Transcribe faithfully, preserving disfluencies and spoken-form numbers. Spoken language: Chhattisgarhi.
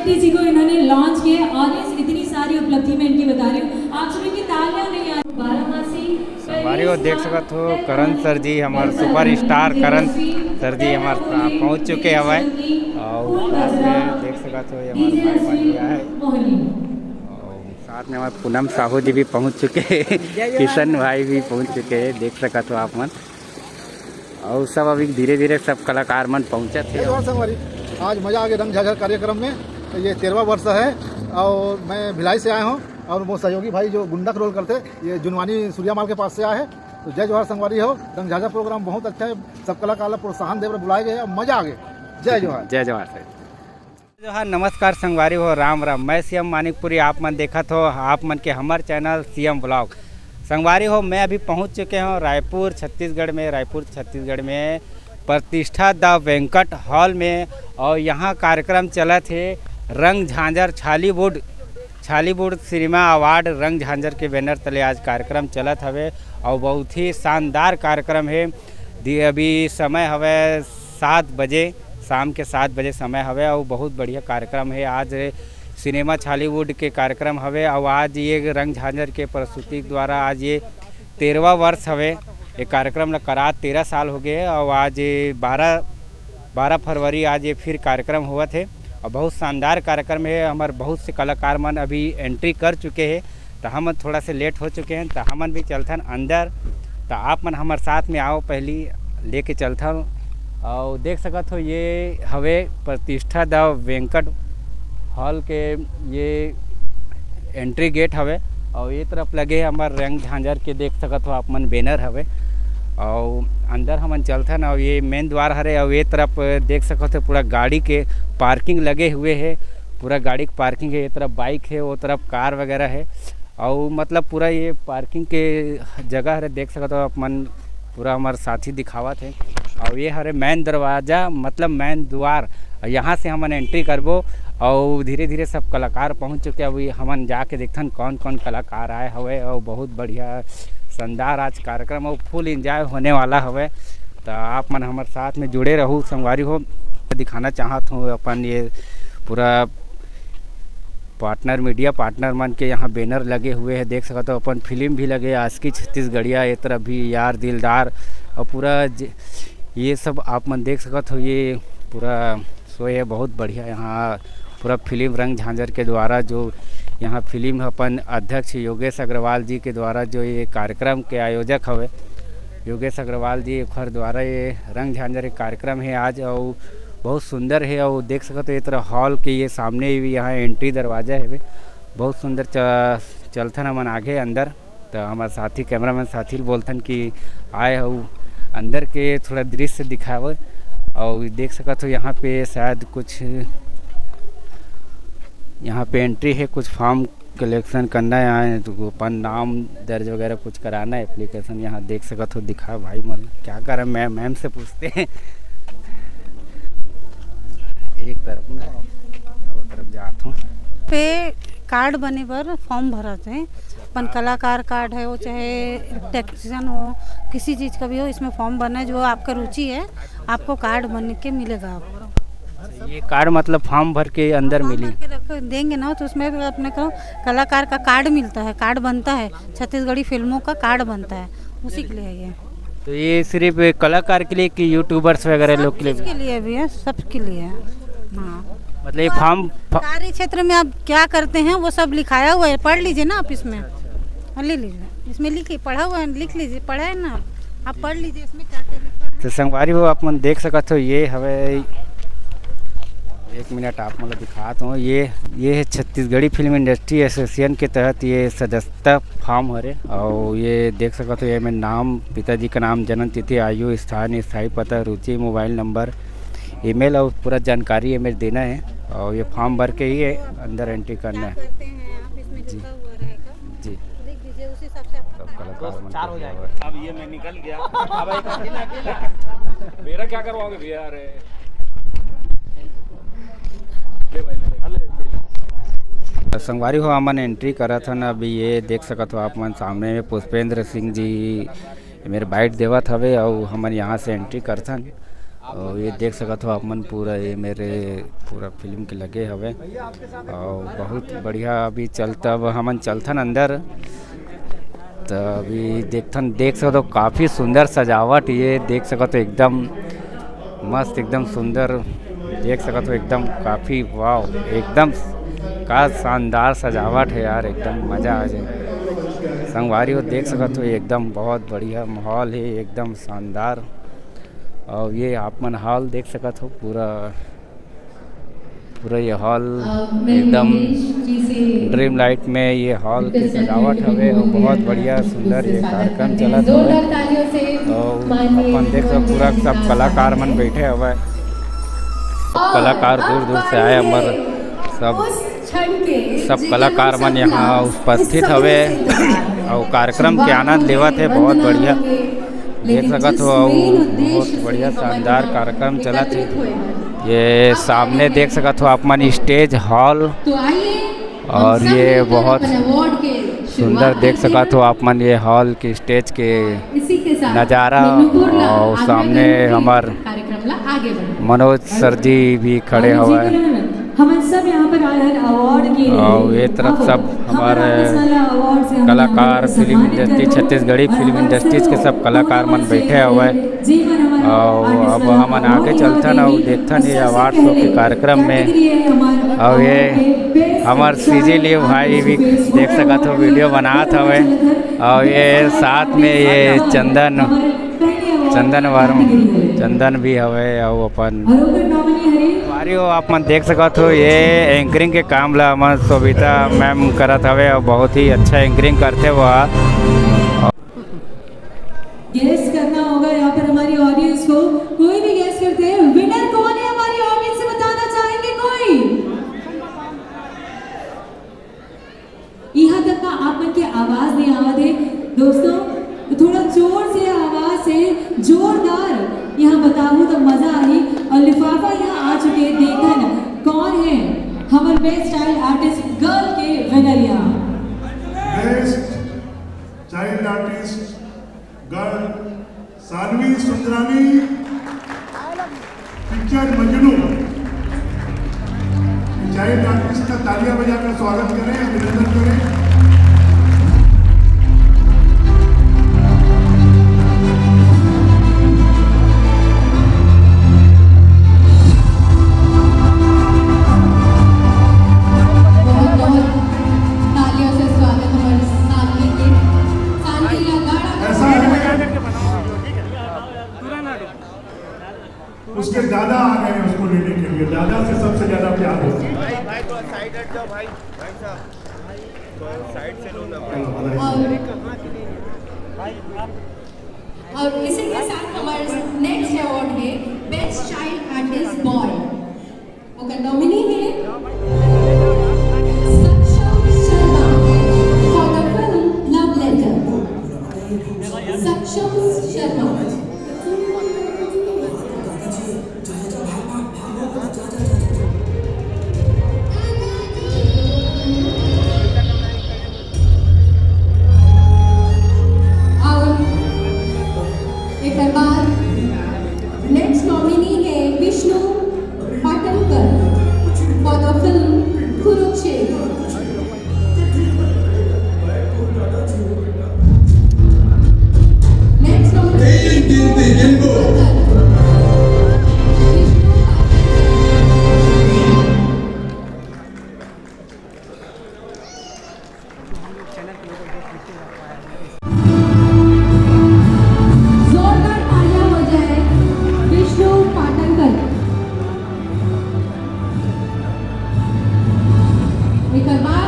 जी को इन्होंने लॉन्च किया है। ऑडियंस इतनी सारी उपलब्धि मैं इनकी बता रही हूँ, आप सभी की तालियां नहीं आ रही। बारामासी संगवारी हो, देख सकत हो करण सर जी, हमारे सुपरस्टार करण सर जी हमारे साथ पहुंच चुके हवे। और साथ में देख सकत हो, ये हमारे भाई बन गया है। और साथ में हमारे पूनम साहू जी भी पहुंच चुके हैं। किशन भाई भी पहुंच चुके हैं, देख सकत हो आप मन। और सब अभी धीरे धीरे सब कलाकार मन पहुंचत हे। जय जोहार संगवारी, आज मजा आ गया रंग झाझर कार्यक्रम में। तो ये तेरहवाँ वर्ष है और मैं भिलाई से आया हूँ और वो सहयोगी भाई जो गुंडा का रोल करते, ये जुनवानी सूर्या माल के पास से आए हैं। तो जय जोहार संगवारी हो, रंग झाझर प्रोग्राम बहुत अच्छा है, सब कलाकार ला प्रोत्साहन देवे बुलाए गए, मजा आ गया। जय जोहार। जय जोहार सर। जोहार, नमस्कार संगवारी हो, राम राम। मैं सीएम मानिकपुरी, आप मन देखत हो आप मन के हमर चैनल सीएम व्लॉग। संगवारी हो, मैं अभी पहुंच चुके हूं रायपुर छत्तीसगढ़ में। रायपुर छत्तीसगढ़ में प्रतिष्ठा द वेंकट हॉल में, और यहां कार्यक्रम चलत हे रंग झांझर छॉलीवुड, छॉलीवुड सिनेमा अवार्ड रंग झांझर के बैनर तले आज कार्यक्रम चलत हवे और बहुत ही शानदार कार्यक्रम हे। दि-, अभी समय हवे सात बजे, शाम के सात बजे समय हवे और बहुत बढ़िया कार्यक्रम हे। आज सिनेमा छॉलीवुड के कार्यक्रम हवे और आज ये रंग झांझर के प्रस्तुति द्वारा आज ये तेरहवाँ वर्ष हवे। ये कार्यक्रम ला करात तेरह साल हो गए हे और आज ये बारह, बारह फरवरी आज ये फिर कार्यक्रम होवत हे और बहुत शानदार कार्यक्रम हे। हमर बहुत से कलाकार मन अभी एंट्री कर चुके हे, तो हम थोड़ा से लेट हो चुके हैं, तो हमन भी चलथन अंदर। तो आप मन हमर साथ में आओ, पहली लेके चलथन। और देख सकत हो, ये हवे प्रतिष्ठा द वेंकट हॉल के ये एंट्री गेट हवे, और ये तरफ लगे हमर रंग झांझर के, देख सकत हो आप मन, बैनर हवे। और अंदर हमन चलथन, और ये मेन द्वार हरे, और ये तरफ देख सकत हो पूरा गाड़ी के पार्किंग लगे हुए हे, पूरा गाड़ी के पार्किंग हे। ये तरफ बाइक हे, वो तरफ कार वगैरह हे, और मतलब पूरा ये पार्किंग के जगह हरे, देख सकत हो आप मन, पूरा हमार साथी दिखावत हे। और ये हरे मेन दरवाजा, मतलब मेन द्वार, और यहाँ से हमन एंट्री करबो। और धीरे धीरे सब कलाकार पहुँच चुके, अभी हमन जाके देखथन कौन कौन कलाकार आए हवे। और बहुत बढ़िया शानदार आज कार्यक्रम और फुल एंजॉय होने वाला हवे। तो आप मन हमर साथ में जुड़े रहू संगवारी हो। दिखाना चाहत हूँ अपन ये पूरा पार्टनर, मीडिया पार्टनर मन के यहाँ बैनर लगे हुए हैं, देख सकत हो। अपन फिल्म भी लगे, आशिकी छत्तीसगढ़िया, ये तरफ भी यार दिलदार, और पूरा ज-, ये सब आप मन देख सकत हो। ये पूरा शो है बहुत बढ़िया। यहाँ पूरा फिल्म रंग झांझर के द्वारा, जो यहाँ फिल्म अपन अध्यक्ष योगेश अग्रवाल जी के द्वारा, जो ये कार्यक्रम के आयोजक हवे योगेश अग्रवाल जी, ओखर द्वारा ये रंग झांझर के कार्यक्रम है आज। और बहुत सुंदर है। और देख सकत हो, ये तरह हॉल के ये सामने भी यहाँ एंट्री दरवाजा है। बहुत सुंदर। च-, चलथन हमन आगे अंदर, तो हमारे साथी कैमरामैन साथी ल बोलथन कि आए हऊ अंदर के थोड़ा दृश्य दिखावे। और देख सकत हो, यहाँ पे शायद कुछ, यहाँ पे एंट्री है, कुछ फॉर्म कलेक्शन करना है, आए तो अपन नाम दर्ज वगैरह कुछ कराना है, एप्लीकेशन। यहाँ देख सकत हो, दिखा भाई मन क्या करा, मैम, मैम से पूछते हैं। एक तरफ ना, वो तरफ जात हूँ। पे कार्ड बने बर फॉर्म भरत है, अपन कलाकार कार्ड है, वो चाहे टेक्नीशियन हो, किसी चीज़ का भी हो, इसमें फॉर्म भरना है, जो आपका रुचि है, आपको कार्ड बन के मिलेगा आपको। ये कार्ड मतलब फॉर्म भर के अंदर फॉर्म मिली? भर के रख देंगे ना, तो उसमें भी अपने को कलाकार का कार्ड मिलता है, कार्ड बनता है, छत्तीसगढ़ी फिल्मों का कार्ड बनता है, उसी के लिए है ये। तो ये सिर्फ कलाकार के लिए कि यूट्यूबर्स वगैरह सब लोग के लिए चीज़ भी? के लिए भी है, सबके लिए है। हाँ। मतलब ये फॉर्म फ- कार्य क्षेत्र में आप क्या करते हैं, वो सब लिखाया हुआ है, पढ़ लीजिए ना आप इसमें, और ले लीजिए, इसमें लिखिए, पढ़ा हुआ है, लिख लीजिए, पढ़ा है ना आप, आप पढ़ लीजिए इसमें क्या क्या लिखा है। तो संगवारी हो, आप मन देख सकत हो, ये हवे, एक मिनट आप मन ला दिखात हूँ। ये, ये है छत्तीसगढ़ी फिल्म इंडस्ट्री एसोसिएशन के तहत ये सदस्यता फॉर्म हरे, और ये देख सकत हो, ये में नाम, पिताजी का नाम, जन्म तिथि, आयु, स्थान, स्थायी पता, रुचि, मोबाइल नंबर, ईमेल और पूरा जानकारी ये में देना है। और ये फॉर्म भर के ही अंदर एंट्री करना क्या है। करते हैं आप, इसमें जी। लिखा हुआ रहेगा। जी। लिख दीजिए, उस हिसाब से आपका सब कार्ड कलाकार तो मन चार हो के जाएगा। अब ये मैं निकल गया, अब एक अकेला, अकेला। मेरा क्या करवाओगे भैया? अरे, ले भाई, ले। संगवारी हो, हमन एंट्री करत हन। अब ये देख सकत हो आप मन, सामने में पुष्पेंद्र सिंह जी मेरे बाइट देवत हवे, और हमन यहाँ से एंट्री करथन। और ये देख सकत हो आप मन, पूरा ये मेरे पूरा फिल्म के लगे हवे और बहुत बढ़िया। अभी चलता, अब हमन चलथन अंदर, तो अभी देखथन। देख सकत हो काफ़ी सुंदर सजावट, ये देख सकत हो एकदम मस्त, एकदम सुंदर। देख सकत हो एकदम काफ़ी, वाव, एकदम का शानदार सजावट है यार, एकदम मज़ा आ जाए। संगवारी हो, देख सकत हो एकदम बहुत बढ़िया माहौल है, एकदम शानदार। और ये आप मन हॉल देख सकत हो, पूरा पूरा ये हॉल एकदम ड्रीम लाइट में ये हॉल की सजावट हवे और बहुत बढ़िया सुंदर ये कार्यक्रम चलत हवे। और अपन देख सकत हो पूरा सब कलाकार मन बैठे हवे, सब कलाकार दूर दूर से आए हमर सब सब कलाकार मन यहाँ उपस्थित हवे और कार्यक्रम के आनंद लेवत हे। बहुत बढ़िया देख सकत हो, अउ बहुत बढ़िया शानदार कार्यक्रम चलत हे। ये सामने देख सकत हो आप मन स्टेज हॉल, और ये बहुत सुंदर देख सकत हो आप मन ये हॉल के स्टेज के नज़ारा। और सामने हमर मनोज सर जी भी खड़े हवय। हमन सब यहाँ पर आए हैं अवार्ड के लिए। और ये तरफ सब हमारा कलाकार, film industry, Chhattisgarhi film industries के सब कलाकार मन बैठे हुए हैं। और अब हमन आगे चलथन और देखथन ये अवार्ड शो के कार्यक्रम में। और ये हमार सीजी लिए भाई भी देख सकत हो, वीडियो बनात हवे। और ये साथ में ये चंदन, चंदन वर्मा, चंदन भी हवे और अपन हमारी हो, आप मन देख सकत हो, ये एंकरिंग के काम ला हमर शोभिता मैम करत हवे और बहुत ही अच्छा एंकरिंग करथे वो। गेस करना होगा यहाँ पर हमारी ऑडियंस को। कोई भी गेस करते हैं, विनर कौन है हमारी ऑडियंस से बताना चाहेंगे कोई? यहाँ तक का आप मन के आवाज नहीं आवत है दोस्तों, तो थोड़ा जोर से आवाज से, जोरदार यहाँ बताऊँ तो मजा आई। और लिफाफा यहाँ आ चुके हैं, देखन कौन है हमारे बेस्ट चाइल्ड आर्टिस्ट गर्ल के विनर यहाँ। Best child artist girl Sanvi Sundarani, picture Majnu. Child artist का तालियां बजाकर स्वागत करें, अभिनंदन करें। बहुत बहुत तालियों से स्वागत हमारे सानवी के। सानवी का गाना ऐसा है। उसके दादा आ गए हैं उसको लेने के लिए। दादा से सबसे ज्यादा प्यार होता है। भाई, भाई, थोड़ा साइड हट जाओ भाई। भाई साहब, थोड़ा साइड से लो ना भाई। चलो, और, और इसी के साथ हमारे नेक्स्ट अवार्ड है बेस्ट चाइल्ड आर्टिस्ट बॉय। ओकर नॉमिनी है सक्षम Sharma for the film Love Letter। सक्षम शर्मा। और एक बार नेक्स्ट नॉमिनी है Vishnu Patankar for the film Kurukshetra. Next nominee जोरदार तालियां हो जाए विष्णु पाटणकर। एक बार